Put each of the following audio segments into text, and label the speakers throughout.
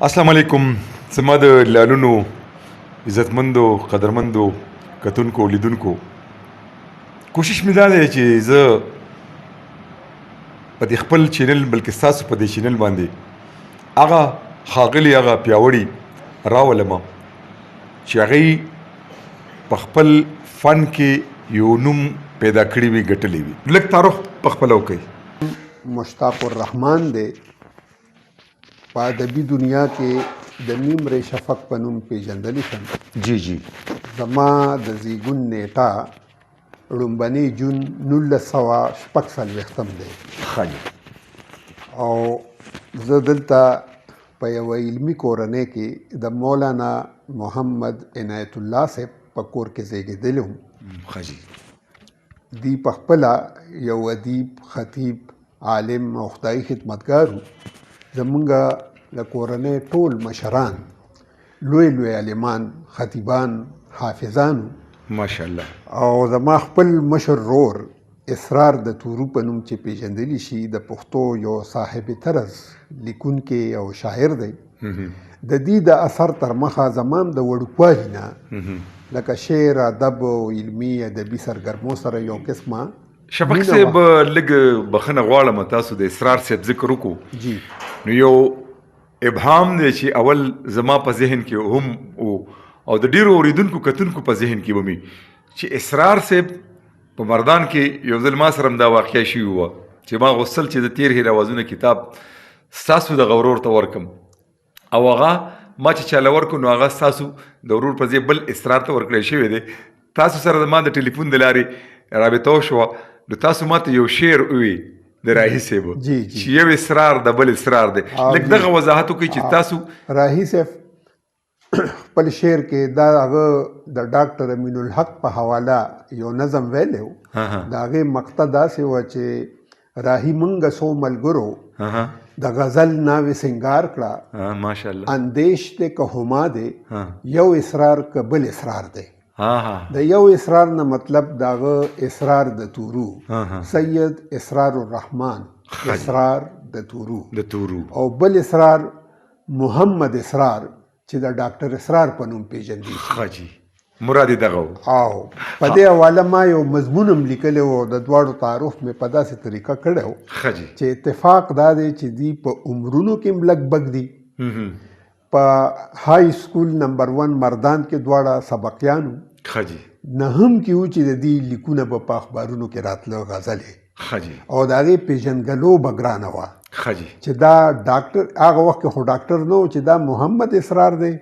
Speaker 1: السلام علیکم. زما د لالونو، عزتمندو، قدرمندو کتونکو، لیدونکو، کوشش مې دا دی چې زه په دې خپل چینل، بلکې ستاسو په دې چینل باندې هغه ښاغلي، هغه پیاوړي راولم چې هغوی په خپل فن کې یو نوم پیدا کړی وي، ګټلی وي. لږ تعارف په خپله وکړئ.
Speaker 2: مشتاق الرحمن دی، په ادبي دنیا کې د میم ری شفق په نوم پیژندل شم.
Speaker 1: جی جی
Speaker 2: زما د زیږون نیټه لومبنی جون 1946 دی.
Speaker 1: ښه جي.
Speaker 2: او زه دلته په یوه علمي کورنۍ کې د مولانا محمد عنایت الله صاحب په کور کې زیږېدلی وم.
Speaker 1: ښه جي.
Speaker 2: دی په خپله یو ادیب، خطیب، عالم او خدایي خدمتګار وو. زمونږ د کورنۍ ټول مشران لوی لوی عالمان، خطیبان، حافظان وو.
Speaker 1: ماشاءالله.
Speaker 2: او زما خپل مشر رور اسرار د تورو په نوم چې پیژندلی شي، د پښتو یو صاحب طرز لیکونکی او شاعر دی. د دې د اثر تر مخه زما هم د وړوکوالي نه لکه شعر، ادب او علمي ادبي سرګرمو سره یو قسمه
Speaker 1: شفق
Speaker 2: مینه
Speaker 1: صاحب،
Speaker 2: وه.
Speaker 1: لږ بخښنه غواړم، تاسو د اسرار صاحب ذکر وکړو. نو یو ابهام دی چې اول زما په ذهن کې هم او د ډیرو اوریدونکو، کتونکو په ذهن کې به مي چې اسرار صاحب په مردان کې یو ځل ما سره هم دا واقعه شوې وه چې ما غوښتل چې د تیر هیر اوازونه کتاب ستاسو دغه ورور ته ورکم، او هغه ما چې چاله ورکړو نو هغه ستاسو د ورور په ځای بل اسرار ته ورکړی شوی دی. تاسو سره زما د ټلیفون د لارې رابطه وشوه، نو تاسو ما ته یو شعر ووی د راهي صاحب
Speaker 2: جی جی
Speaker 1: چې یو اسرار د بل اسرار دی. لږ دغه وضاحت وکړئ چې تاسو
Speaker 2: راهي صاحب خپل شعر کې دا هغه د ډاکټر امین الحق په حواله یو نظم ویلی و. د هغې مقطع داسې وه چې راهي مونږ څو ملګرو د غزل ناوې سنګار کړه،
Speaker 1: ماشاءالله،
Speaker 2: اندیش دی که هما دی، یو اسرار که بل اسرار دی. د یو اسرار نه مطلب داغه اسرار د تورو، سید اسرار الرحمن، اسرار د تورو،
Speaker 1: د تورو،
Speaker 2: او بل اسرار محمد اسرار چې د ډاکټر اسرار په نوم پیژندل شي.
Speaker 1: ښه جي، مراد یې دغه و.
Speaker 2: او په دې حواله ما یو مضمون هم لیکلی و، د دواړو تعارف مې په داسې طریقه کړی و
Speaker 1: ښه جي
Speaker 2: چې اتفاق دا دی چې دی په عمرونو کې هم لږ دي، په های سکول نمبر 1 مردان کې دواړه سبقیان وو.
Speaker 1: ښه جي.
Speaker 2: نهم کې و چې د دې لیکونه به په اخبارونو کې راتله، غزلې.
Speaker 1: ښه جي.
Speaker 2: او د هغې پېژندګلو به ګرانه وه.
Speaker 1: ښه جي.
Speaker 2: چې دا ډاکټر، هغه وخت کې خو ډاکټر نه و، چې دا محمد اسرار دی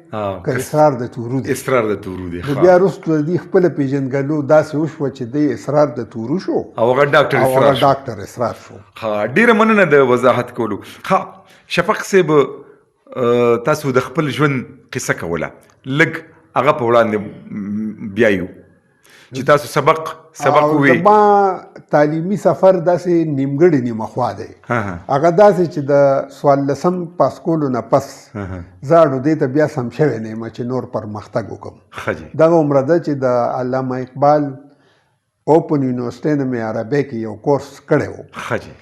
Speaker 2: که اسرار د تورو دی.
Speaker 1: اسرار د تورو دی.
Speaker 2: نو بیا وروسته د دې خپله پېژندګلو داسې وشوه چې دی اسرار د تورو شو
Speaker 1: او هغه ډاکټر
Speaker 2: او
Speaker 1: اسرار
Speaker 2: هغه
Speaker 1: شو.
Speaker 2: ډاکټر اسرار شو.
Speaker 1: ښه، ډېره مننه د وضاحت کولو. ښه شفق صاحب، تاسو د خپل ژوند قصه کوله، لږ هغه په وړاندې بیایو چې تاسو سبق
Speaker 2: او
Speaker 1: ووی.
Speaker 2: زما تعلیمي سفر داسې نیمګړی نیمه خوا دی. هغه داسې چې د 14 پاس کولو نه پس زه اړو دې ته بیا سم شوی نه یم چې نور پرمختګ وکړم.
Speaker 1: ښه جي.
Speaker 2: دغه عمره ده چې د علامه اقبال اوپن یونیورسټۍ نه مې عربۍ کې یو کورس کړی و.
Speaker 1: ښه جي.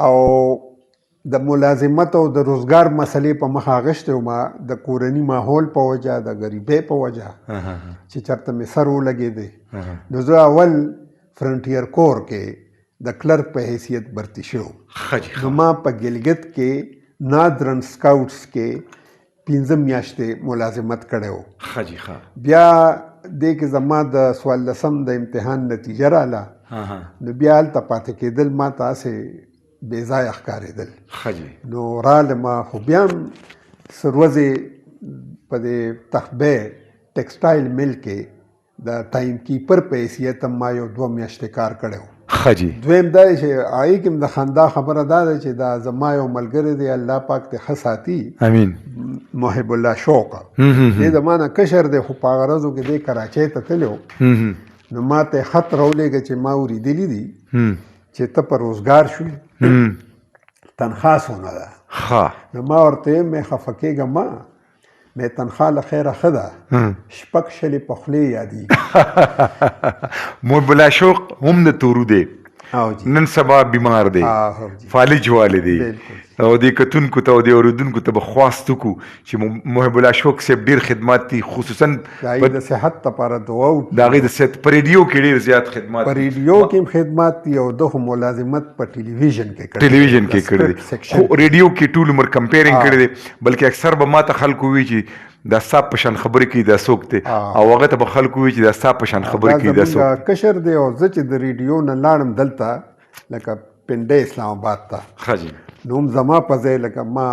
Speaker 2: او د ملازمت او د روزګار مسلې په مخه اغشتی وم، د کورني ماحول په وجه، د غریبۍ په وجه چې چېرته مې سر ولګېدی. نو زه اول فرنټیر کور کې د کلرک په حیثیت برتي شوم.
Speaker 1: ښه جي.
Speaker 2: نو ما په ګلګت کې نادرن سکاوټس کې 5 میاشتې ملازمت کړی و.
Speaker 1: ښه جي. ښه.
Speaker 2: بیا دې کې زما د 14 د امتحان نتیجه راله. نو بیا هلته پاتې کېدل ما ته هسې بې ځایه ښکارېدل.
Speaker 1: ښه جي.
Speaker 2: نو رالم، خو بیا هم څه ورځې په دې تخت بی ټیکسټایل مل کې د ټایم کیپر په حیثیت هم ما یو 2 میاشتې کار کړی و.
Speaker 1: ښه جي.
Speaker 2: دویم دا دی چې هغې کې هم د خندا خبره دا ده چې دا زما یو ملګری دی، الله پاک دې ښه ساتي،
Speaker 1: امین،
Speaker 2: محب الله شوق، دی زما نه کشر دی، خو په هغه ورځو کې دی کراچۍ ته تللی و. نو ما ته یې خط راولېږه چې ما اورېدلي دي چې ته په روزګار شوې، تنخوا څونه ده؟ نو ما ورته ویل، مې خفه کېږه مه، مې تنخوا له خیره ښه ده، 6 شلې په خولې یادېږي.
Speaker 1: محب الله شوق هم د تورو دی. نن سبا بیمار دی، فالج والي دی، او دې کتونکو ته او دې اورېدونکو ته به خواست وکړو چې محب الله شوق صاحب ډېر خدمات دي، خصوصا
Speaker 2: د صحت لپاره دعا وکړي.
Speaker 1: د هغې د صحت په ریډیو کې ډېر زیات خدمات،
Speaker 2: په ریډیو کې هم خدمات دي، او ده خو ملازمت په ټلویزیون کې کړی،
Speaker 1: ټلویزیون کې کړی دی، خو ریډیو کې ټول عمر کمپیرینګ کړی دی. بلکې اکثر به ما ته خلکو وي چې دا ستا په شان خبرې کوي دا څوک دی، او هغه ته به خلکو وي چې دا ستا په شان خبرې کوي دا څوک
Speaker 2: دی. کشر دی. او زه چې د ریډیو نه لاړم دلته لکه پنډۍ اسلام آباد ته،
Speaker 1: ښه جي،
Speaker 2: نو هم زما په ځای لکه ما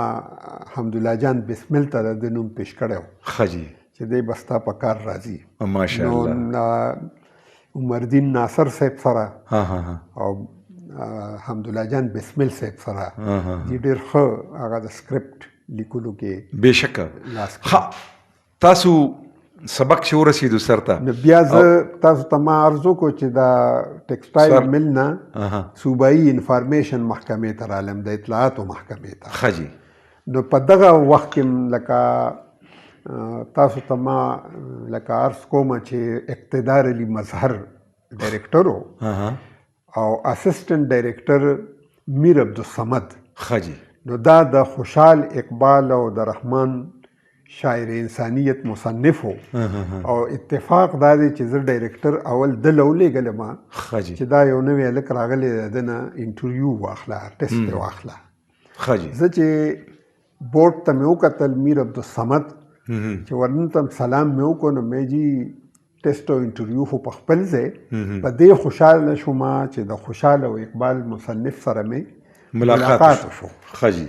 Speaker 2: حمدالله جان بسمل ته د نوم پیش کړی و،
Speaker 1: ښه جي،
Speaker 2: چې دی به ستا په کار راځي.
Speaker 1: ماشاءالله.
Speaker 2: نو عمردین ناصر صاحب سره او حمدالله جان بسمل صاحب سره دی ډېر ښه هغه د سکرپټ لیکلو کې
Speaker 1: بېشکه. ښه، تاسو سبق چې ورسېدو سر ته،
Speaker 2: نو بیا زه تاسو ته ما عرض وکړو چې دا ټیکسټایل مل نه صوبایي انفارمیشن محکمې ته رالم، د اطلاعاتو محکمې ته.
Speaker 1: ښه جي.
Speaker 2: نو په دغه وخت کې لکه تاسو ته ما لکه عرض کوم چې اقتدار علي مظهر ډایرکټر و او اسسټنټ ډایرکټر میر عبدالصمد.
Speaker 1: ښه جي.
Speaker 2: نو دا د خوشحال اقبال او د رحمان شاعر انسانیت مصنف و، او اتفاق دا دی چې زه ډایرکټر اول ده له ولېږلم چې دا یو نوی هلک راغلی دی، ده نه انټرویو واخله، ټسټ یې واخله. زه چې بورډ ته مې وکتل میر عبدالصمد چې ورننوتم سلام مې وکړو، نو مې جي ټسټ او انټرویو خو په خپل ځای، په دې خوشحاله شوم چې د خوشحال او اقبال مصنف سره مې ملاقات وشو.
Speaker 1: ښه جي.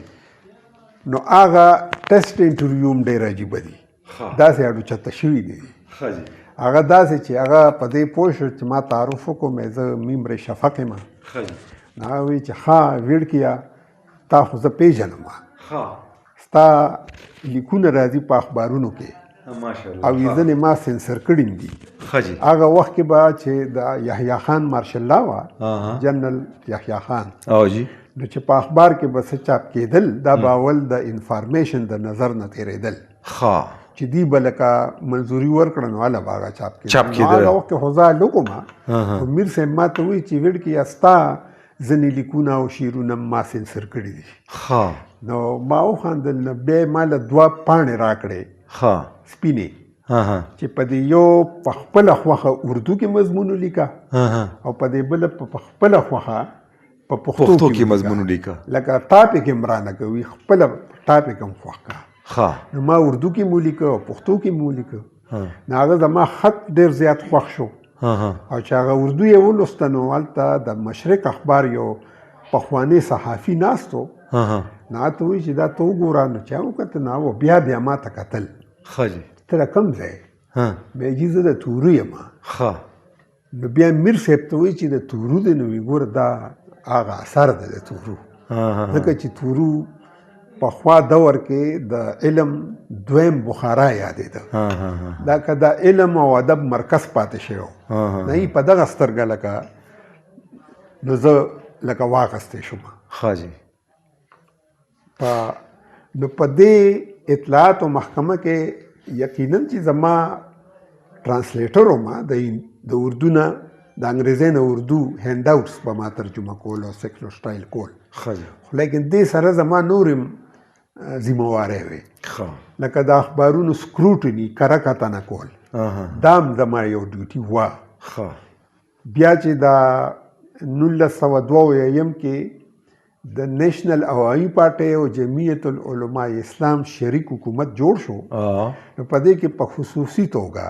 Speaker 2: نو هغه ټسټ انټرویو هم ډېر عجیبه دي، داسې اډو چته شوي دي. هغه داسې چې هغه په دې پوه شو چې ما تعارف وکړو، مې زه میمرې شفق یم. نو هغه وایي چې ښه ویړکیه، تا خو زه پېژنم، ستا لیکونه راځي په اخبارونو کې او ځینې ما سنسر کړي دي. هغه وخت کې به چې د یحیی خان مارشال لا وه، جنرال یحیی خان، نو چې په اخبار کې به څه چاپ کېدل دا به اول د انفارمیشن د نظر نه تېرېدل، چې دی به لکه منظوري ورکړه نو هله به هغه چاپ کېدل. هغه وخت کې خو زه هلک وم، خو میر صاحب ما ته وایي چې ویړکې ستا ځینې لیکونه او شعرونه ما سنسر کړي دي. نو ما وخندل، نو بیا یې ما له دوه پاڼې راکړې سپینې، چې په دې یو په خپله خوښه اردو کې مضمون ولیکه او په دې بله په خپله خوښه په پښتو
Speaker 1: کې مضمون ولیکه،
Speaker 2: لکه ټاپک هم رانه کوي، خپله ټاپک هم خوښ کړه. نو ما اردو کې مې ولیکه او پښتو کې مې ولیکه. نو هغه زما خط ډېر زیات خوښ شو، او چې هغه اردو یې ولوسته نو هلته د مشرق اخبار یو پخوانی صحافي ناست و، نو هغه ته وایي چې دا ته وګوره. نو چا وکتل، نو هغه بیا بیا ما ته کتل، ته د کوم ځای؟ مې جي زه د تورو یم. نو بیا میر صاحب ته وایي چې د تورو دی، نو وایي ګوره دا هغه اثر دی د تورو، ځکه چې تورو پخوا دور کې د علم دویم بخارا یادېده، دا که د علم او ادب مرکز پاتې شوی و، نه یې په دغه سترګه لکه نو زه لکه واخیستی شوم. نو په دې اطلاعاتو محکمه کې یقینا چې زما ټرانسلیټر وم، د اردو نه د انګریزۍ نه اردو هینډ اوټس به ما ترجمه کول او سیکلو سټایل کول، خو لیکن دې سره زما نور هم ذمه وارۍ وې، لکه د اخبارونو سکروټني کره کتنه کول، دا هم زما یو ډیوټي وه. بیا چې د 1902 کې د نېشنل عوامي پارټۍ او جمعیت العلماء اسلام شریک حکومت جوړ شو، نو په دې کې په خصوصي توګه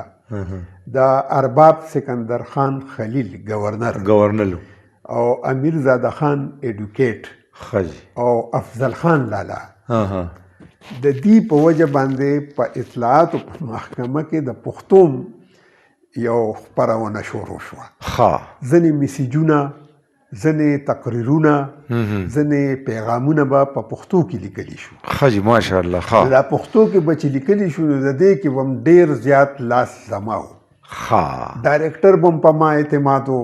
Speaker 2: د ارباب سکندر خان خلیل گورنر او امیر زاده خان ایډوکیټ او افضل خان لالا د دې په وجه باندې په اطلاعاتو په محکمه کې د پښتو یو خپرونه شروع شوه. ځینې میسجونه، ځینې تقریرونه، ځینې پیغامونه به په پښتو کې لیکلی شو.
Speaker 1: ښه جي، ماشاءالله. ښه،
Speaker 2: دا پښتو کې به چې لیکلی شو نو د دې کې به هم ډېر زیات لاس زما و.
Speaker 1: ښه،
Speaker 2: ډایرکټر به هم په ما اعتماد و،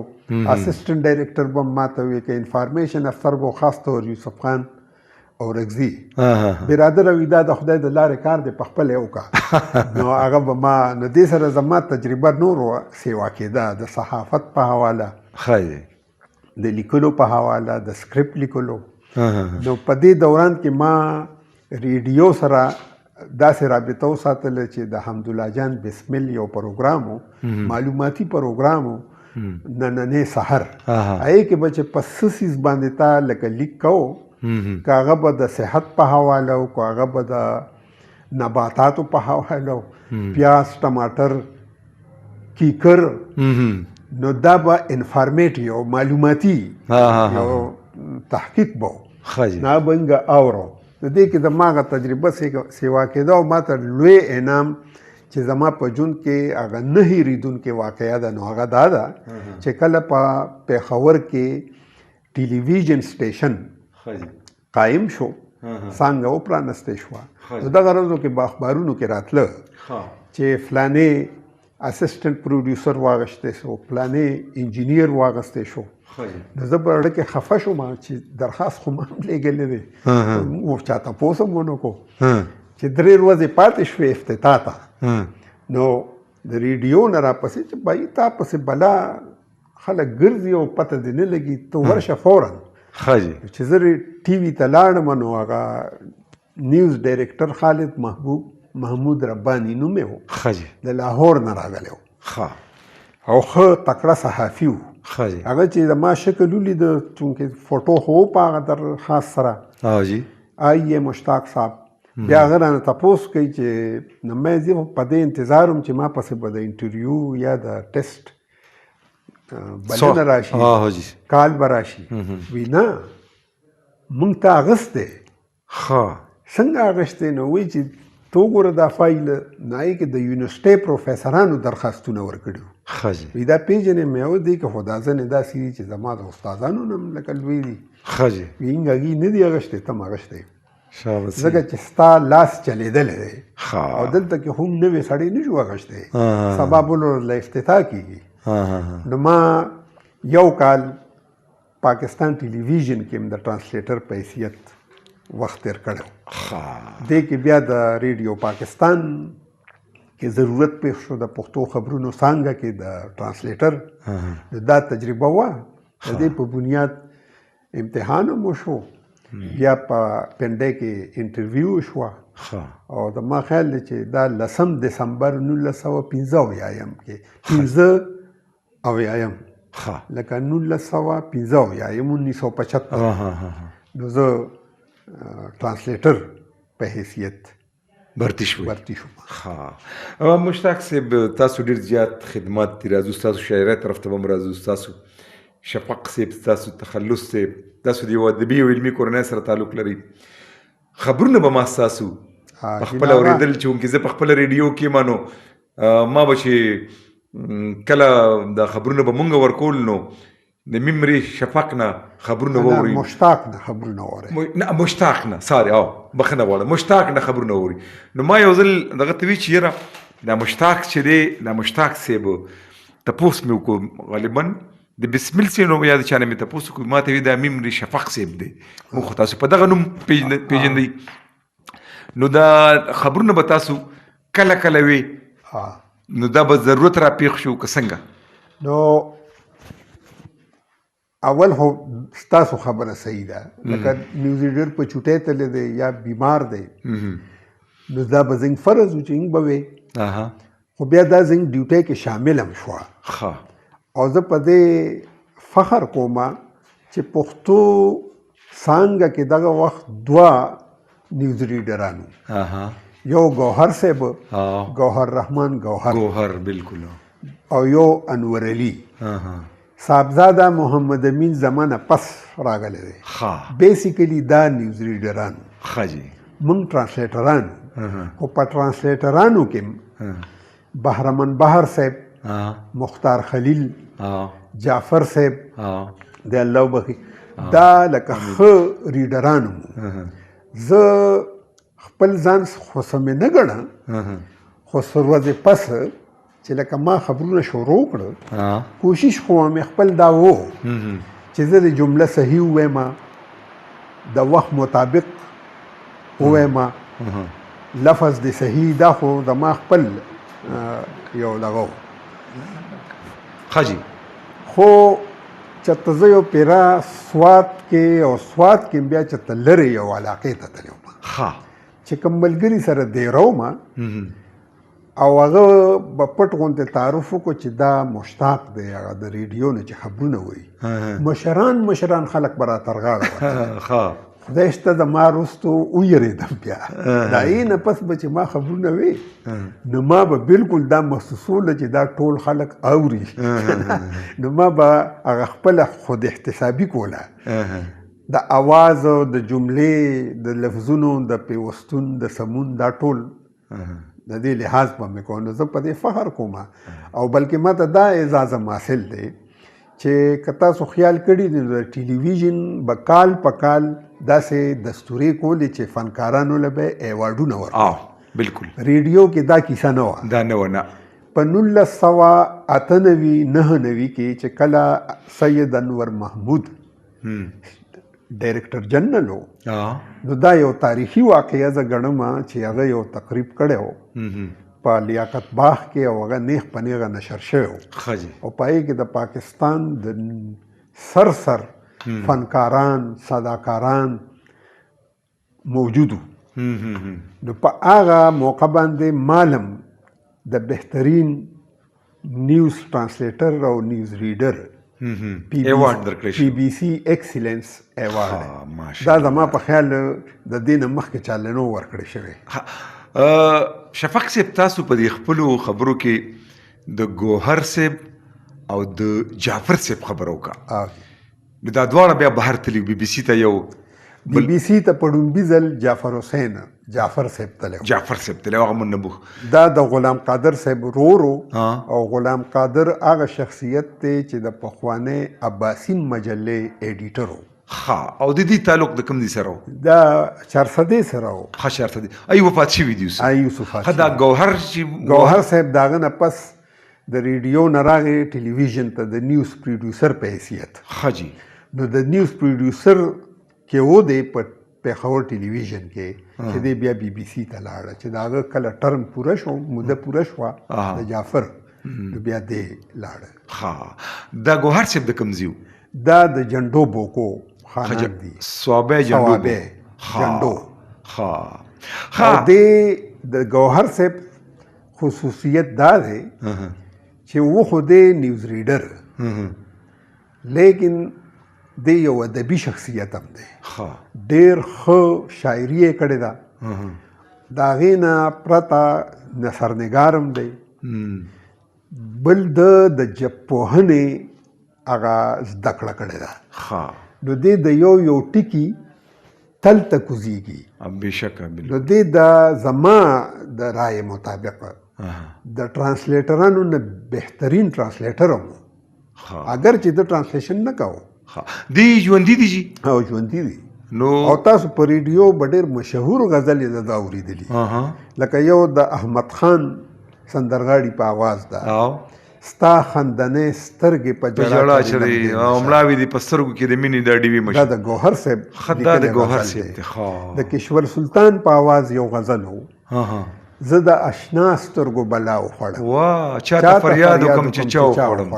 Speaker 2: اسسټنټ ډایرکټر به هم ما ته وی که انفارمیشن افسر به خاص طور یوسف خان اورکزي برادر وي، دا د خدای د لارې کار دی، په خپله یې وکړه. نو هغه به ما، نو دې سره زما تجربه نور سیوا کېده د صحافت په حواله.
Speaker 1: ښه.
Speaker 2: د لیکلو په حواله، د سکرپټ لیکلو. نو په دې دوران کې ما ریډیو سره داسې رابطه وساتله چې د حمدالله جان بسمل یو پروګرام و، معلوماتي پروګرام و، نننې سحر، هغې کې به چې په څه څیز باندې تا لکه لیک کوو، که هغه به د صحت په حواله و، که هغه به د نباتاتو په حواله و، پیاز، ټماټر، کیکر، نو دا به انفارمیټ یو معلوماتي یو تحقیق به و، نه به موږ اورو. نو دې کې زما هغه تجربه سیوا کېده او ما ته لوی انعام چې زما په ژوند کې هغه نه هېرېدونکې واقعه ده، نو هغه دا ده چې کله په پېښور کې ټلویزیون سټیشن قایم شو، څانګه وپرانستې شوه، نو دغه ورځو کې به اخبارونو کې راتله چې فلانې اسسټنټ پروډیوسر واغستې شو، فلانې انجینیر واغستې شو. نو زه په اړه کې خفه شوم چې درخواست خو ما هم لېږلی دی، موږ چا تپوس هم ونه کړو. چې 3 ورځې پاتې شوې افتتاح ته، نو د ریډیو نه راپسې چې بای تا پسې بلا خلک ګرځي او پته دې نه لګي، ته ورشه فوراً. چې زه ټي وي ته لاړم، نو هغه نیوز ډایرکټر خالد محبوب محمود رباني نوم یې و، د لاهور نه راغلی و، او ښه تکړه صحافي و. هغه چې زما شکل ولید، چونکې فوټو خو و په هغه درخواست سره، آی مشتاق صاحب، بیا هغه رانه تپوس کوي چې نو مې زه په دې انتظار وم چې ما پسې به د انټرویو یا د ټیسټ بلنه راشي، کال به راشي. وی نه، مونږ ته اغوستی. څنګه اغوستی؟ نو وایي چې ته وګوره دا فایل، نو هغې کې د یونیورسټۍ پروفیسرانو درخواستونه ورکړي وو. وایي دا پېژنې؟ مې وویل دې کې خو دا ځینې داسې دي چې زما د استادانو نه هم لکه لوی دي. وایي موږ هغوی نه دي اغوستي، ته هم اغوستی، ځکه چې ستا لاس چلېدلی دی او دلته کې هم نوی سړی نه شو اغوستی، سبا بل ورځ له افتتاح کېږي. نو ما یو کال پاکستان ټلویزیون کې هم د ټرانسلیټر په حیثیت وخت تېر کړی و. دې کې بیا د ریډیو پاکستان کې ضرورت پېښ شو د پښتو خبرونو څانګه کې د ټرانسلیټر. نو دا تجربه وه، د دې په بنیاد امتحان هم وشو، بیا په پنډۍ کې انټرویو وشوه. او د ما خیال دی چې دا 10 دسمبر 1975 کې، 75 لکه 1975 1975، نو زه ټرانسلیټر په حیثیت
Speaker 1: برتی شوې.
Speaker 2: برتی شوم.
Speaker 1: مشتاق صاحب، تاسو ډېر زیات خدمات دي، راځو ستاسو شاعرۍ طرف ته به هم راځو، ستاسو شفق صاحب، ستاسو تخلص صاحب، تاسو د یو ادبي او علمي کورنۍ سره تعلق لري. خبرونه به ما ستاسو په خپله اورېدل، چې چونکې زه په خپله ریډیو کې یم، نو ما به چې کله دا خبرونه به مونږ ورکول، نو د ممري شفق نه خبرونه واوري.
Speaker 2: مشتاق نه خبرونه واوري.
Speaker 1: نه، مشتاق نه، ساري، بخښنه غواړم، مشتاق نه خبرونه واوري. نو ما یو ځل دغه ته وی چې یاره دا مشتاق چې دی، دا مشتاق صاحب تپوس مې وکړو، غالباً د بسمل صاحب نو یا د چا نه مې تپوس وکړو، ما ته وی دا ممري شفق صاحب دی، موږ خو تاسو په دغه نوم پېژندئ. نو دا خبرونه به تاسو کله کله وي، نو دا به ضرورت را پېښ شو که څنګه؟
Speaker 2: نو اول خو ستاسو خبره صحیح ده، لکه نیوز ریډر په چوټۍ تللی دی یا بیمار دی، نو دا به زموږ فرض و چې موږ به وی، خو بیا دا زموږ ډیوټۍ کې شامل هم شوه. او زه په دې فخر کوم چې پښتو څانګه کې دغه وخت 2 نیوز ریډرانو، یو ګوهر صاحب، ګوهر رحمان ګوهر،
Speaker 1: ګوهر بالکل،
Speaker 2: او یو انور علي. صاحبزاده محمد امین زمانه پس راغلی دی. بیسیکلی دا نیوز ریډرانو. موږ ټرانسلیټرانو، خو په ټرانسلیټرانو کې بهرمن بهر صاحب، مختار خلیل، جعفر صاحب، د الله وبخښي، دا لکه ښه ریډرانو مو. زه خپل ځان خو څه مې نه ګڼم، خو څه ورځې پس چې لکه ما خبرونه شروع کړه، کوشش خو مې خپل دا و چې زه د جمله صحیح ووایم، د وخت مطابق ووایم، لفظ دې صحیح، دا خو زما خپل یو دغه و.
Speaker 1: جی.
Speaker 2: خو چېرته زه یو پیرا سوات کې، او سوات کې بیا چېرته لرې یو علاقې ته تللی وم. چې کوم ملګري سره دیره وم او هغه به پټ غوندې تعارف وکړو چې دا مشتاق دی، هغه د ریډیو نه چې خبرونه وایي، مشران مشران خلک به را تر غاړه وتل. خدای شته د ما وروستو ویرېدم بیا، د هغې نه پس به چې ما خبرونه وې نو ما به بالکل دا محسوسوله چې دا ټول خلک اوري، نو ما به هغه خپله خود احتسابي کوله، د اواز، د جملې، د لفظونو، د پیوستون، د سمون، دا ټول د دې لحاظ به مې کوو. نو زه په دې فخر کوم، او بلکې ما ته دا اعزاز هم حاصل دی چې که تاسو خیال کړي نو د ټلویزیون به کال په کال داسې دستورې کولې چې فنکارانو له به ایوارډونه ورکول.
Speaker 1: بالکل.
Speaker 2: ریډیو کې دا کیسه نه وه.
Speaker 1: دا نه وه، نه.
Speaker 2: په 1998 99 کې چې کله سید انور محمود ډایریکټر جنرل و، نو دا یو تاریخي واقعه زه ګڼم چې هغه یو تقریب کړی و په لیاقت باغ کې، او هغه نیغ په نیغه نشر شوی و، او په هغې کې د پاکستان د سر سر فنکاران، صداکاران موجود وو. نو په هغه موقع باندې مالم د بهترین نیوز ټرانسلیټر او نیوز ریډر
Speaker 1: ایوارډ درکړی شو،
Speaker 2: پی بي سي ایکسیلنس ایوارډ. دا زما په خیال د دې نه مخکې چا له نه ورکړی شوی.
Speaker 1: شفق صاحب، تاسو په دې خپلو خبرو کې د ګوهر صاحب او د جعفر صاحب خبره وکړه. نو دا دواړه بیا بهر تللي، بي بي سي ته یو
Speaker 2: بي بي سي ته په ړومبي ځل جعفر حسین جعفر صاحب تللی و.
Speaker 1: جعفر صاحب تللی و، هغه مونږ نه بوخ.
Speaker 2: دا د غلام قادر صاحب ورور و، او غلام قادر هغه شخصیت دی چې د پخوانۍ اباسین مجلې ایډیټر و.
Speaker 1: او د دې تعلق د کوم ځای سره و؟
Speaker 2: دا چارسدې سره و.
Speaker 1: چارسدې. ای وفات شوي دي اوس.
Speaker 2: ای اوس وفات
Speaker 1: دا
Speaker 2: شوي.
Speaker 1: ګوهر چې
Speaker 2: ګوهر صاحب د هغه نه پس د ریډیو نه راغی ټلویزیون ته د نیوز پروډیوسر په حیثیت.
Speaker 1: جی.
Speaker 2: نو د نیوز پروډیوسر کې و دی په پېښور ټلویزیون کې، چې دی بیا بي بي سي ته لاړه، چې د هغه کله ټرم پوره شو، موده پوره شوه د جعفر، نو بیا دی لاړه.
Speaker 1: دا ګوهر صاحب د کوم ځای و؟
Speaker 2: دا د جنډو بوکو خانان دي.
Speaker 1: صوابۍ جنډو.
Speaker 2: صوابۍ جنډو. او دی د ګوهر صاحب خصوصیت دا دی چې و خو دی نیوز ریډر، لیکن دی یو ادبي شخصیت هم دی. ډېر ښه شاعري یې کړې ده، د هغې نه پرته نثرنګار هم دی. بل د ژبپوهنې هغه زده کړه کړې ده. نو دی د یو یو ټکي تل ته کوزیږي.
Speaker 1: بېشکه، بالکل.
Speaker 2: نو دی د زما د رایې مطابق د ټرانسلیټرانو نه بهترین ټرانسلیټر هم و. اګر چې ده ټرانسلیشن نه کاوه.
Speaker 1: دی ژوندي دي جی؟
Speaker 2: او ژوندي دي. او تاسو په ریډیو به ډېر مشهور غزل یې د ده اورېدلي، لکه یو د احمد خان سندرغاړي په اواز ده، ستا خندنۍ سترګې په
Speaker 1: ژړا چړې او مړاوې دي په سترګو کې د مینې دا ډیوې مشهور.
Speaker 2: دا د ګوهر صاحب
Speaker 1: دا د ګوهر صاحب دی.
Speaker 2: د کشور سلطان په اواز یو غزل و، زه د اشنا سترګو بلا وخوړم،
Speaker 1: وا چاته فریاد وکم چې چا وخوړم.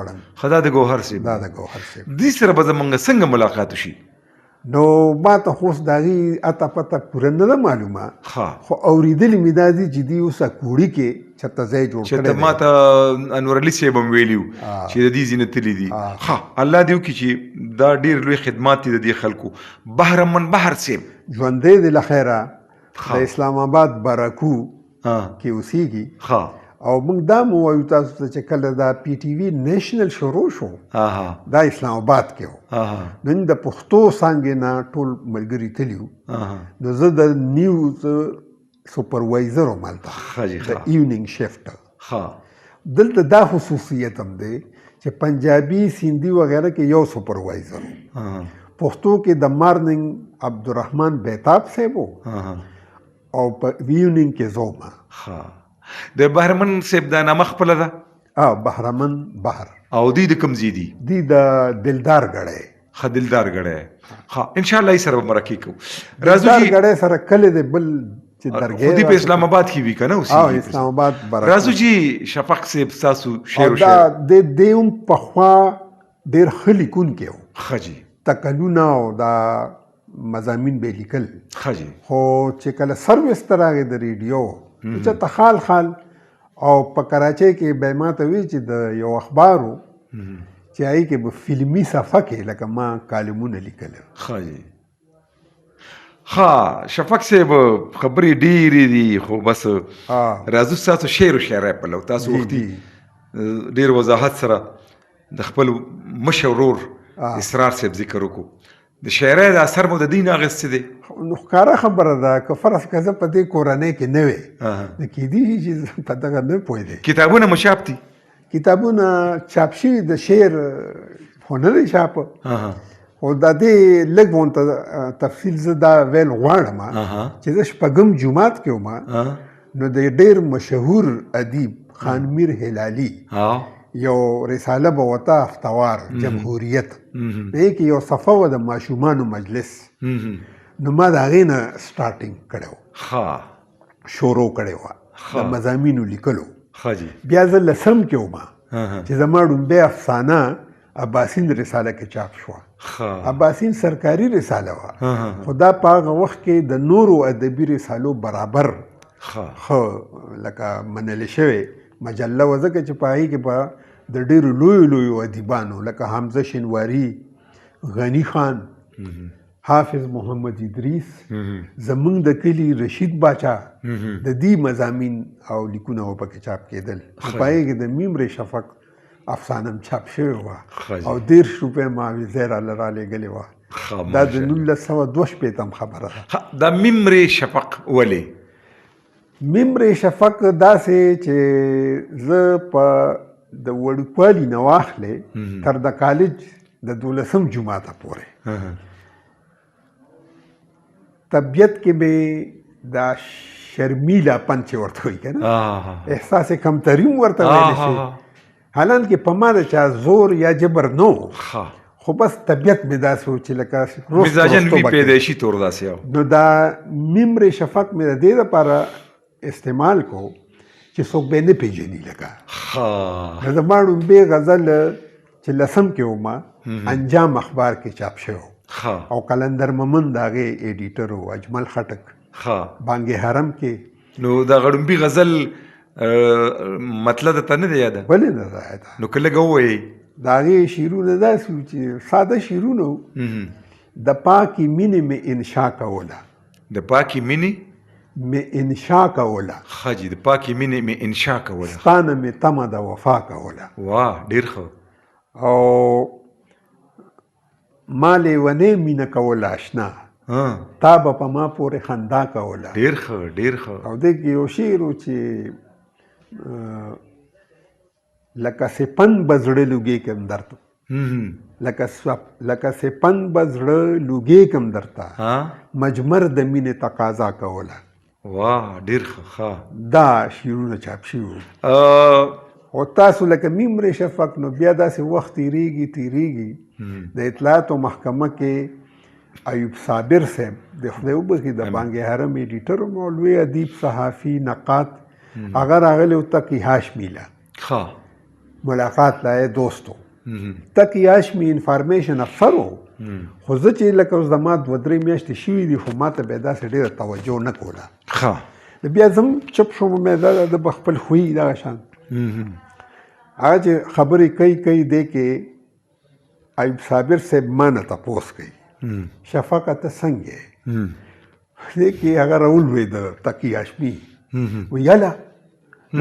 Speaker 1: دا د ګوهر صاحب.
Speaker 2: دا د ګوهر صاحب.
Speaker 1: دې سره به زمونږ څنګه ملاقات وشي؟
Speaker 2: نو ما ته خو اوس د هغې اته پته پوره نه ده معلومه، خو اورېدلي مې دا دي چې دوی اوس اکوړي کې چېرته ځای جوړ کړی
Speaker 1: دی. ما ته انور علي صاحب هم ویلي وو چې د دې ځای نه تللي دي. الله دې وکړي چې دا ډېر لوی خدمات دي د دې خلکو. بهرمن بهر صاحب
Speaker 2: ژوندی دی له خیره، د اسلام آباد براکو کې اوسېږي. او موږ دا مو وایو تاسو ته چې کله دا پی ټي وي نېشنل شروع شو، دا اسلام آباد کې و، نن د پښتو څانګې نه ټول ملګري تللي وو. نو زه د نیوز سپروایزر وم هلته، د ایوننګ شفټ. دلته دا خصوصیت هم دی چې پنجابي، سندي وغیره کې یو سپروایزر و، پښتو کې د مارنینګ عبدالرحمن بیتاب صاحب و، او په ایوننګ کې زه وم.
Speaker 1: د بهرمن صاحب دا نامه خپله ده؟
Speaker 2: بهرمن بهر.
Speaker 1: او دوی د کوم ځای دي؟
Speaker 2: دوی د دلدار ګړی.
Speaker 1: دلدار ګړی. ان شاء الله یې سره به مرکې کوو.
Speaker 2: دلدار ګړی سره کلی دی بل چې درګی
Speaker 1: خو دوی په اسلام آباد کې وي که نه اوسېږي؟
Speaker 2: اسلام آباد.
Speaker 1: راځو چې شفق صاحب ستاسو شعر
Speaker 2: دا د دې هم پخوا ډېر ښه لیکونکی و.
Speaker 1: ښه جي.
Speaker 2: تکلونه او دا مضامین به یې لیکل.
Speaker 1: ښه جي.
Speaker 2: خو چې کله سرویس ته راغی د ریډیو، چېرته خال خال او په کراچۍ کې به یې ما ته وی چې د یو اخبار و چې هغې کې به فلمي صفحه کې لکه ما کالمونه لیکل.
Speaker 1: ښه جي. ښه شفق صاحب، خبرې ډېرې دي خو بس راځو ستاسو شعر و شاعرۍ پلو. تاسو وختي ډېر وضاحت سره د خپل مشر ورور اسرار صاحب ذکر وکړو. د شاعرۍ د اثر مو د دین اخیستی دی؟
Speaker 2: نو ښکاره خبره ده، که فرض که زه په دې کورنۍ کې نه وی نو کېدی شي چې زه په دغه نه پوهېدی.
Speaker 1: کتابونه مو چاپ دي؟
Speaker 2: کتابونه چاپ شوي، د شعر خو نه دی چاپ، خو د دې لږ غونته تفصیل زه دا ویل غواړم چې زه شپږم جومات کې وم، نو د ډېر مشهور ادیب خان میر هلالي یو رساله به ورته هفتوار جمهوریت، دې کې یو صفحه وه د ماشومانو مجلس، نو ما د هغې نه سټارټینګ کړی و، شروع کړې وه د مضامینو لیکلو. بیا زه لسم کې وم چې زما ړومبۍ افسانه اباسین رساله کې چاپ شوه. اباسین سرکاري رساله وه، خو دا په هغه وخت کې د نورو ادبي رسالو برابر ښه لکه منل شوې مجله وه، ځکه چې په هغې کې به د ډېرو لویو لویو ادیبانو لکه حمزه شینواري، غني خان، حافظ محمد ادریس، زمونږ د کلي رشید باچا، د دې مضامین او لیکونه به پکې چاپ کېدل. په هغې کې د میم ری شفق افسانه هم چاپ شوې وه او 30 روپۍ معاوضه راله رالېږلې وه. دا د 1962 خبره ده.
Speaker 1: دا میم ری شفق ولې؟
Speaker 2: میم ری شفق داسې چې زه په د وړوکوالي نه واخلې تر د کالج د 12 جوماته پورې طبیعت کې به دا شرمیلا پن چې ورته وایي که نه، احساس کمتري هم ورته ویلی شي، حالانکه په ما د چا زور یا جبر نه و، خو بس طبیعت مې داسې و چې لکه
Speaker 1: مزاجن وي پیدایشي طور داسې.
Speaker 2: نو دا میم ری شفق مې د دې لپاره استعمال کو چې څوک به یې نه پېژني. لکه زما ړومبی غزل چې لسم کې وم انجام اخبار کې چاپ شوی او قلندر مومند د هغې ایډیټر و، اجمل خټک، بانګ حرم کې.
Speaker 1: نو دا غړومبي غزل مطلب ته نه دی یاده؟
Speaker 2: ولې نه ده یاده؟
Speaker 1: نو که لږ ووایئ.
Speaker 2: د هغې شعرونه داسې وو چې ساده شعرونه وو. د پاکې مینې مې انشا کوله.
Speaker 1: د پاکې مینې
Speaker 2: مې انشا کوله.
Speaker 1: ښه جي، د پاکې مینې مې انشا کوله.
Speaker 2: ستا نه مې تمه د وفا کوله.
Speaker 1: واه ډېر ښه.
Speaker 2: او ما لیونی مینه کوله اشنا، تا به په ما پورې خندا کوله.
Speaker 1: ډېر ښه، ډېر ښه.
Speaker 2: او دې کې یو شعر و چې لکه سپند به زړه لوګې کم درته، لکه سپند به زړه لوګې کم درته، مجمر د مینې تقاضا کوله.
Speaker 1: واه ډېر ښه.
Speaker 2: دا شعرونه چاپ شوي وو. او تاسو لکه میم ری شفق، نو بیا داسې وخت تېرېږي تېرېږي. د اطلاعاتو محکمه کې ایوب صابر صاحب د خدای وبخښي د بانګ حرم ایډیټر و، لوی ادیب، صحافي، نقاد، هغه راغلی و تقي هاشمي له ملاقات له دوست و. تقي هاشمي انفارمیشن افسر و، خو زه چې لکه اوس زما 2-3 میاشتې شوي دي، خو ما ته بیا داسې ډېره توجه نه کوله. بیا زه هم چپ شوم، مې دا د به خپل خوی دغه شان هغه چې خبرې کوي کوي، دی کې ایوب صابر صاحب ما نه تپوس کوي، شفقه ته څنګه یې؟ دې کې هغه راولوېده تقي هاشمي، وایي یله،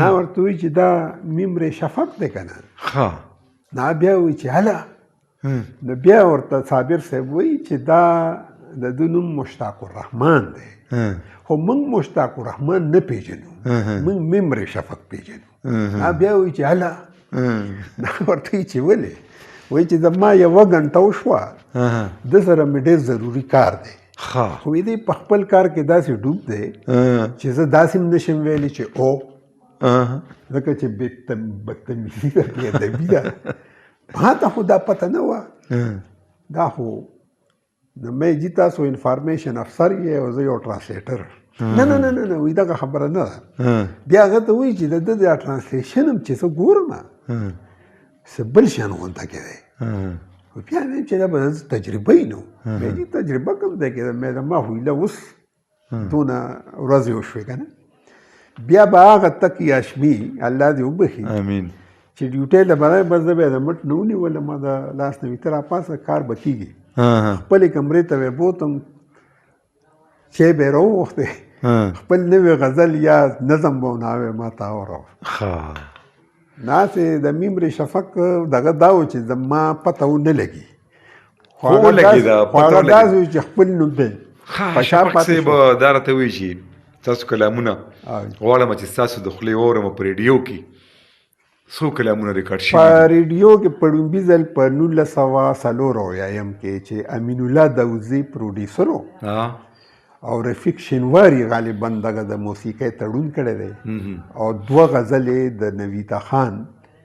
Speaker 2: نا ورته وایي چې دا میم ری شفق دی که نه؟ نا بیا وایي چې هله. نو بیا ورته صابر صاحب وایي چې دا د ده نوم مشتاق الرحمن دی، خو موږ مشتاق الرحمن نه پېژنو، موږ میم ری شفق پېژنو. نا بیا وایي چې هله. نا ورته وایي چې ولې؟ وایي چې زما یوه ګنټه وشوه، ده سره مې ډېر ضروري کار دی. خو دی په خپل کار کې داسې ډوب دی چې زه داسې هم نشم ویلی چې او، ځکه چې بدتمیزي ده، بې ادبي ده. ما ته خو دا پته نه وه. دا خو نو مې جي تاسو انفارمیشن افسر یې او زه یو ټرانسلیټر. نه نه نه نه نه، وایي دغه خبره نه ده. بیا هغه ته وایي چې د ده دا ټرانسلیشن هم چې زه ګورم څه بل شیان غونته کې دی. بیا مې چې دا به تجربه یې نه و، مې چې تجربه کوم ځای کې ده؟ مې ما خو ایله اوس دونه ورځې وشوې که نه. بیا به هغه تکي هاشمي الله دې وبښي،
Speaker 1: امین،
Speaker 2: چې ډیوټۍ له به راغی، بس زه به یې د مټ نه ونیولم، د لاس نه مې ته راپاڅه، کار به کېږي. خپلې کمرې ته به یې بوتم، چای به یې راوغوښتې، خپل نوی غزل یا نظم به وناوی ما ته واوراوه. ناسې د میمرې شفق دغه دا و چې زما پته ونه لګي،
Speaker 1: خو ولګېده،
Speaker 2: خو هغه داسې و چې خپل نوم دی.
Speaker 1: شفق صاحب دا راته وایي چې ستاسو کلامونه غواړم چې ستاسو د خولې واورم په ریډیو کې. څو کلامونه ریکارډ شوي؟
Speaker 2: په ریډیو کې په لومړي ځل په 1974 کې چې امین الله داوودزی پروډیوسر و او رفیق شینواری غالبا دغه د موسیقۍ تړون کړی دی، او دوه غزلې د نویتا خان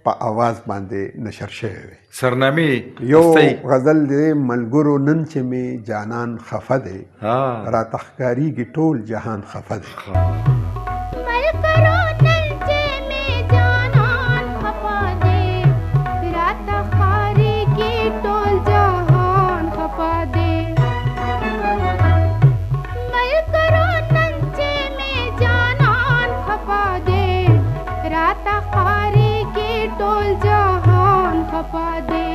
Speaker 2: په اواز باندې نشر شوی وی.
Speaker 1: سرنامې
Speaker 2: یو غزل دی، ملګرو نن چې مې جانان خفه دی، راته ښکارېږي ټول جهان خفه دی.
Speaker 3: ملګرو نن چې مې جانان خفه دی، راته ښکارېږي ټول جهان خفه دی. ملګرو نن چې مې جانان خفه دی، راته ښکارېږي ټول جهان خفه دی،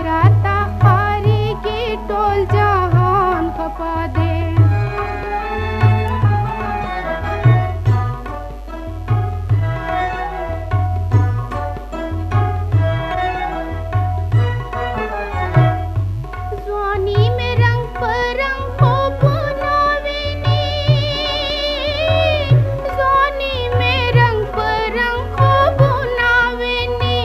Speaker 3: راته ښکارېږي ټول جهان خفه دی. ځواني مې رنګ په رنګ خوبونه ویني، ځواني مې رنګ په رنګ خوبونه ویني،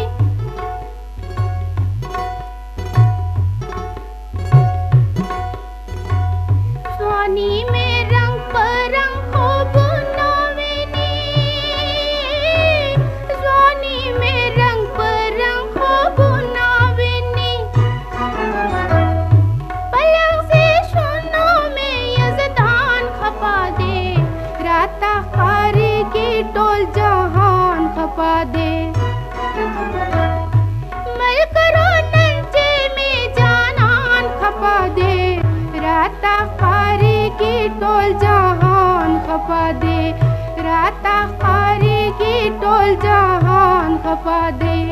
Speaker 3: ځواني مې رنګ په رنګ خوبونه ویني، ځواني مې رنګ په رنګ خوبونه ویني. پلنګ سي شونو مې یزدان خفا دی، راته ښکارېږي ټول جهان خفا دی. ملګرو نن چې مې جانان خفا دی، راته ښکارېږي ټول جهان خفا دی، راته ښکارېږي ټول جهان خفا دی.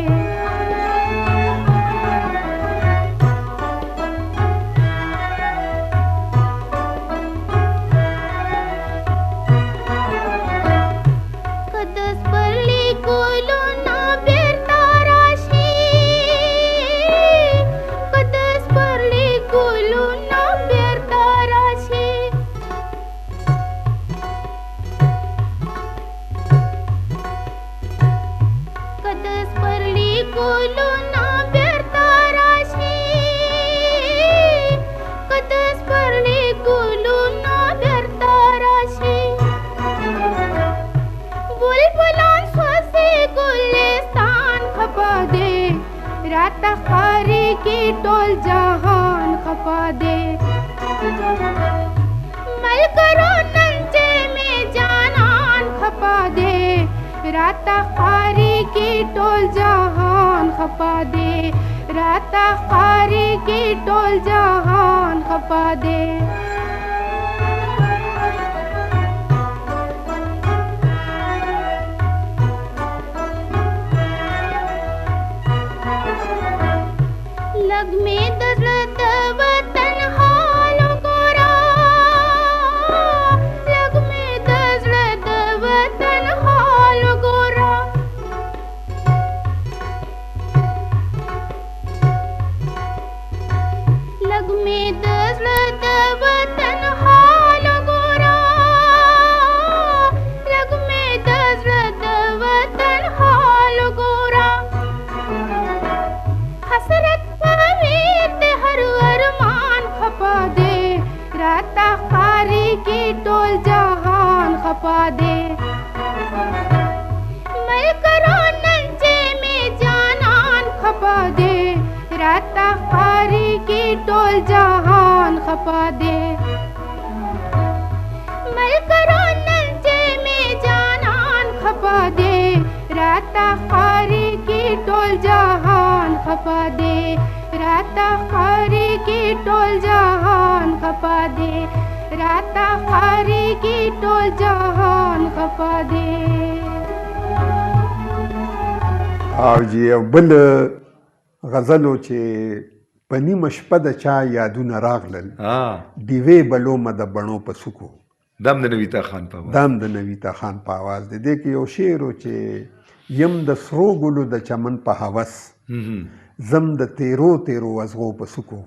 Speaker 3: که د سپرلي ګلونه بېرته راشي، که د سپرلي ګلونه بېرته راشي، که د سپرلي ګلونه بېرته راشي، که د سپرلي ګلونه بېرته راشي، بلبلان سوځي ګلستان خفه دی، راته ښکارېږي ټول جهان خفه دی. ملګرو نن چې مې جانان خفه دی، راته ښکارېږي ټول جهان خفه دی، راته ښکارېږي ټول جهان خفه دی. لږ مې د زړه د وطن حال وګوره، لږ مې د زړه د وطن حال وګوره، لږ مې د زړه د وطن حال وګوره، لږ مې د زړه د وطن حال وګوره. حسرت په ویر د هر ارمان خفه دی، راته ښکارېږي ټول جهان خفه دی. ملګرو نن چې مې جانان خفه دی، راته ښکارېږي ټول جهان خفه دی. ملګرو نن چې مې جانان خفه دی، راته ښکارېږي ټول جهان خفا دی، راته ښکارېږي ټول جهان خفا دی، راته ښکارېږي ټول جهان خفا دی.
Speaker 2: او جی یو بل غزل و چې په نیمه شپه د چا یادونه راغلل، ډیوې بلومه د بڼو په څوکو.
Speaker 1: دام د نویتا خان په اواز.
Speaker 2: دام د نویتا خان په اواز دی. دې کې یو شعر و چې یم د سرو ګلو د چمن په هوس، زم د تیرو تیرو ازغو په څوکو،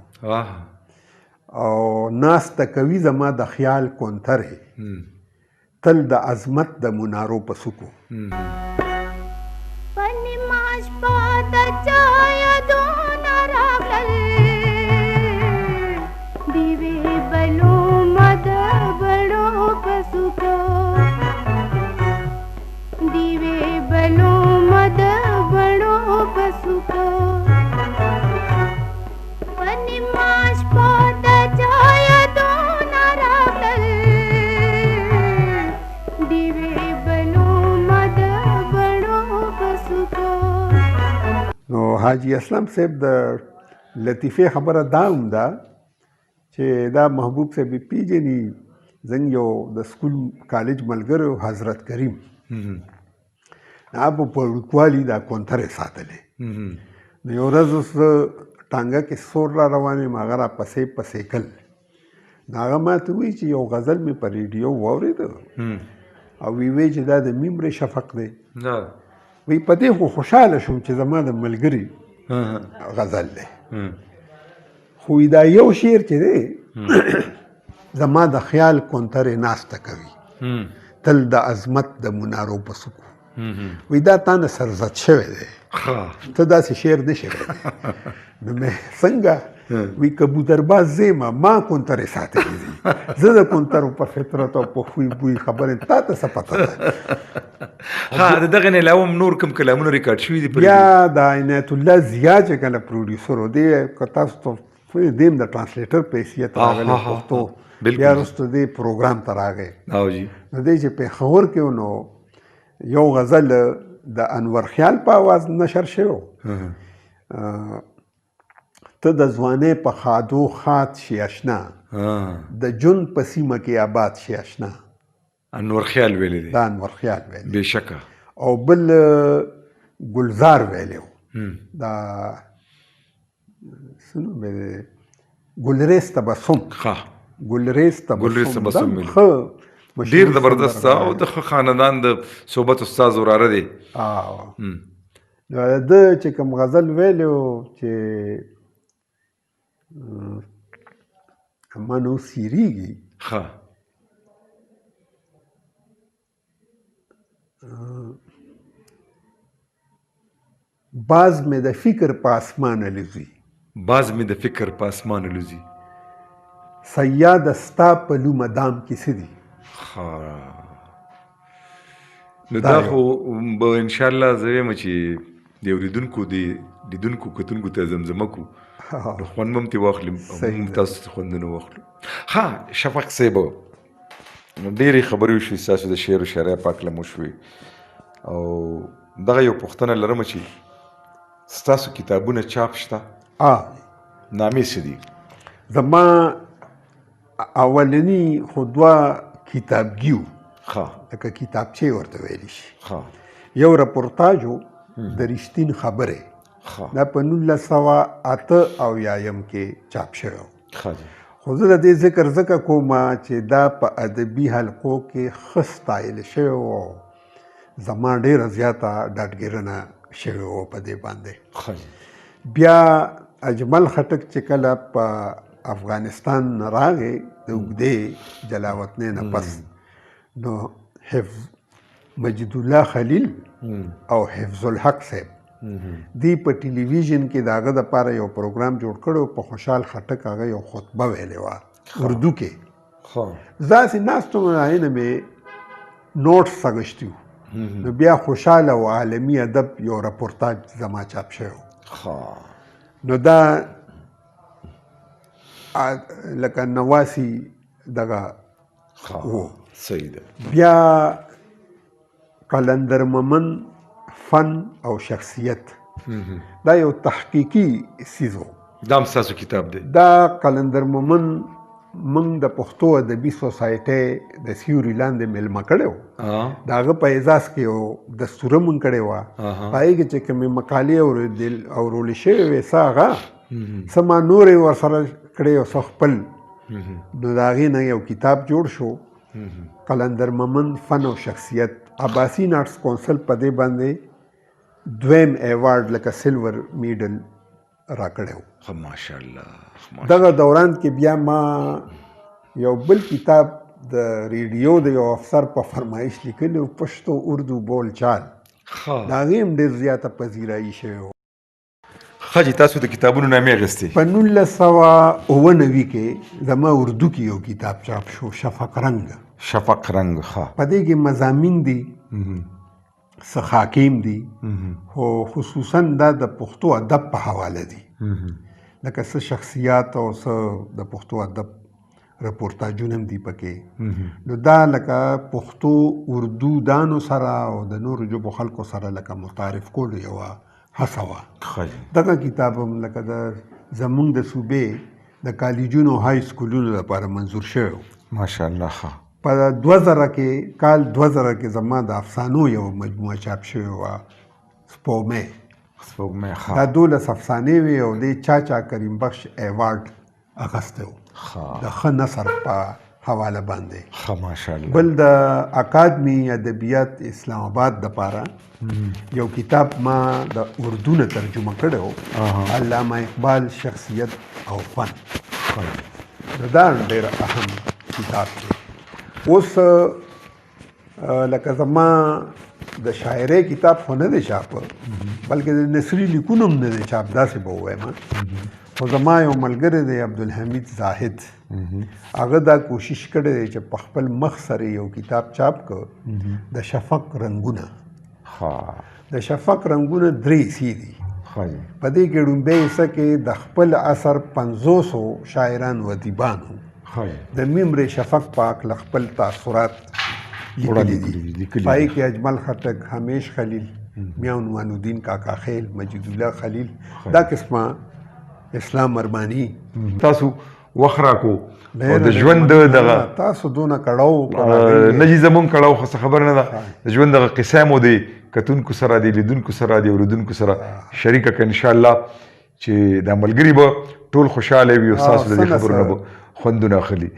Speaker 2: او ناسته کوي زما د خیال کونترې، تل د عظمت د منارو په څوکو.
Speaker 3: په نیمه شپه د چا یادونه راغلل، ډیوې بلومه د بڼو په څوکو، ډیوې بلومه د بڼو په څوکو. په نیمه شپه د چا یادونه راغلل، ډیوې بلومه د بڼو په څوکو.
Speaker 2: نو حاجي اسلم صاحب د لطیفې خبره دا هم ده چې دا محبوب صاحب یې پېژني، زموږ یو د سکول کالج ملګری و حضرت کریم، هغه په وړوکوالي دا کونترې ساتلې. نو یو ورځ اوس زه ټانګه کې سور را روان یم، هغه راپسې په سیکل، نو هغه ما ته ووایي چې یو غزل مې په ریډیو واورېده او وی وی چې دا د میمرې شفق دی. وی په دې خو خوشحاله شوم چې زما د ملګري غزل دی، خو دا یو شعر چې دی زما د خیال کونترې ناسته کوي، تل د عظمت د منارو په څوکو. وی دا تا نه سرزد شوی دی، ته داسې شعر نه شې ویلی. نو مې څنګه؟ وی کبوتر باز زه یم، ما کونترې ساتلې دي، زه د کونترو په فطرت او په خوی بوی خبر یم، تا ته څه پته ده؟
Speaker 1: ښه، د دغه نه علاوه هم نور کوم کلامونه ریکارډ شوي دي؟
Speaker 2: بیا د عنایت الله ضیا چې کله پروډیوسر و، دی که تاسو ته دی هم د ټرانسلیټر په حیثیت راغلی پښتو، بیا وروسته دی پروګرام ته راغی. نو دی چې پېښور کې و، نو یو غزل د انور خیال په اواز نشر شوی و، ته د ځوانۍ په ښادو ښاد شي اشنا، د ژوند په سیمه کې آباد شي اشنا.
Speaker 1: انور خیال ویلی دی.
Speaker 2: دا انور خیال ویلی.
Speaker 1: بېشکه.
Speaker 2: او بل ګلزار ویلی و، دا څه نوم یې دی؟ ګلریز تبسم. ګلریز
Speaker 1: ګلریز
Speaker 2: تبسم.
Speaker 1: تبسم
Speaker 2: دا
Speaker 1: ویلی.
Speaker 2: ښه
Speaker 1: ډېر
Speaker 2: مشهور
Speaker 1: زبردست
Speaker 2: سندرغاړی
Speaker 1: او د ښه خاندان د صحبت استاد وراره دی.
Speaker 2: نو ده چې کوم غزل ویلی و چې ما نو سیریږي. باز مې د فکر په اسمان الوزي.
Speaker 1: باز مې د فکر په اسمان الوزي.
Speaker 2: صیاد ستا په لومه دام کې څه دي؟
Speaker 1: نو دا خو به ان شاء الله زه وایم چې د اورېدونکو د لیدونکو کتونکو ته زمزمه کړو، نو خوند به هم ترې واخلي، موږ تاسو ته خوندونه واخلو. ښه شفق صاحب، ډېرې خبرې وشوې ستاسو د شعر او شاعرۍ په هکله مو وشوې، او دغه یو پوښتنه لرم چې ستاسو کتابونه چاپ شته؟ نامې څه دي؟
Speaker 2: زما اولني خو دوه کتابګي وو، لکه کتابچې ورته ویلی شي. یو رپورتاج و د رښتین خبرې، دا په 1978 کې چاپ شوی و. خو زه د دې ذکر ځکه کوم چې دا په ادبي حلقو کې ښه ستایل شوی و، زما ډېره زیاته ډاډګیرنه شوې وه په دې باندې. بیا اجمل خټک چې کله په افغانستان راغی د اوږدې جلاوطنۍ نه پس، نو حفظ مجید الله خلیل او حفظ الحق صاحب دی په ټلویزیون کې د هغه دپاره یو پروګرام جوړ کړی و، په خوشحال خټک هغه یو خطبه ویلې وه اردو کې. زه داسې ناست وم، هغې نه مې نوټس اخیستي وو. نو بیا خوشحال او عالمي ادب یو رپورتاج زما چاپ شوی و. نو دا لکه نواسی دغه وو.
Speaker 1: صحیح ده.
Speaker 2: بیا قلندر ممن فن او شخصیت، دا یو تحقیقي څیز و.
Speaker 1: دا هم ستاسو کتاب دی؟
Speaker 2: دا قلندر مومن موږ د پښتو ادبي سوسایټۍ د سیوري لاندې مېلمه کړی و. د هغه په اعزاز کې یو دستوره مونږ کړې وه. په هغې کې چې کومې مقالې اورولې شوې وې، څه هغه څه ما نورې ورسره کړې او څه خپل، نو د هغې نه یو کتاب جوړ شو، قلندر مومن فن او شخصیت. عباسین آرټس کونسل په دې باندې دویم ایوارډ لکه سلور میډل راکړی و.
Speaker 1: ماشاءالله.
Speaker 2: دغه دوران کې بیا ما یو بل کتاب د ریډیو د یو افسر په فرمایش لیکلی و، پښتو اردو بول چال. د هغې هم ډېر زیاته پذیرایي شوې وه.
Speaker 1: ښه جي، تاسو د کتابونو نامې اخیستې.
Speaker 2: په 1997 کې زما اردو کې یو کتاب چاپ شو، شفق رنګ.
Speaker 1: شفق رنګ، ښه.
Speaker 2: په دې کې مضامین دي، څه خاکیم دي، خو خصوصا دا د پښتو ادب په حواله دي، لکه څه شخصیات او څه د پښتو ادب رپورتاجونه هم دي پکې. نو دا لکه پښتو اردو دانو سره او د نورو ژبو خلکو سره لکه متعارف کولو یوه هڅه وه. دغه کتاب هم لکه د زمونږ د صوبې د کالجونو های سکولونو لپاره منظور شوی و.
Speaker 1: ماشاءالله. ښه.
Speaker 2: په 2000 کې، کال 2000 کې زما د افسانو یوه مجموعه چاپ شوې وه، سپوږمۍ.
Speaker 1: سپوږمۍ، ښه.
Speaker 2: دا 12 افسانې وې او دې چاچا کریم بخش ایوارډ اخیستی و د ښه نثر په حواله باندې.
Speaker 1: ښه، ماشاءالله.
Speaker 2: بل د اکادمي ادبیات اسلام آباد دپاره یو کتاب ما د اردو نه ترجمه کړی و، علامه اقبال شخصیت او فن. نو دا ډېر اهم کتاب دی. اوس لکه زما د شاعرۍ کتاب خو نه دی چاپ، بلکې د نثري لیکونو هم نه دی چاپ، داسې به ووایم. خو زما یو ملګری دی عبدالحمید زاهد، هغه دا کوشش کړی دی چې په خپل مخ سره یو کتاب چاپ کړ، د شفق رنګونه. د شفق رنګونه 3 حصې دي. په دې کې ړومبی حصه کې د خپل عصر 500 شاعران و ادیبانو د ممر شفق په هکله خپل تاثرات لیکلي دي. په هغې کې اجمل خټک، همیش خلیل، میا عنوان الدین کاکا خیل، مجید الله خلیل، دا قسمه اسلام ارمانی.
Speaker 1: تاسو وخت راکو او د ژوند دغه
Speaker 2: تاسو دونه کړاو
Speaker 1: نه جي، زمونږ کړاو خو څه خبره نه ده. د ژوند دغه قصه مو دی کتونکو سره دی، لیدونکو سره دی، اورېدونکو سره شریکه کړه. انشاءالله چې دا ملګري به ټول خوشحاله وي او ستاسو د دې خبرو نه به خوندونه اخلي.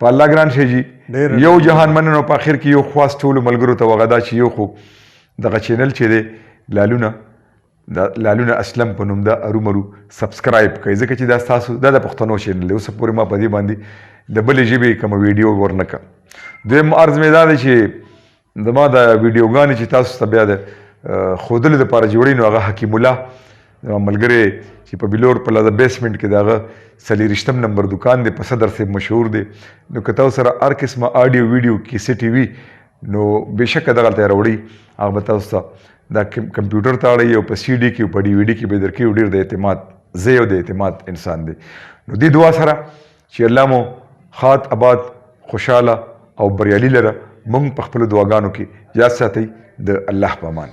Speaker 1: په الله ګران شي جي. یو جهان مننه. په اخر کې یو خواست ټولو ملګرو ته وغه دا چې یو خو دغه چینل چې دی لالونه، د لالونه اسلم په نوم دا ارومرو سبسکرایب کړئ، ځکه چې دا ستاسو دا د پښتنو چینل دی. اوسه پورې ما په دې باندې د بلې ژبې کومه ویډیو ورنه کړه. دویم عرض مې دا دی چې زما دا ویډیوګانې چې تاسو ته بیا د ښودلو دپاره جوړوي، نو هغه حکیم الله زما ملګری چې په بلور پلازا بیسمنټ کې د هغه 24 نمبر دکان دی، په صدر صاحب مشهور دی. نو که تاسو سره هر قسمه آډیو ویډیو کیسټ وي نو بېشکه دغلته یې راوړي، هغه به تاسو ته دا کمپیوټر ته اړوي او په سی ډي کې او په ډي وي ډي کې به یې درکوي. ډېر د اعتماد ځای او د اعتماد انسان دی. نو دې دعا سره چې الله مو ښاد اباد، خوشحاله او بریالي لره، موږ په خپلو دعاګانو کې یاد ساتئ. د الله په امان.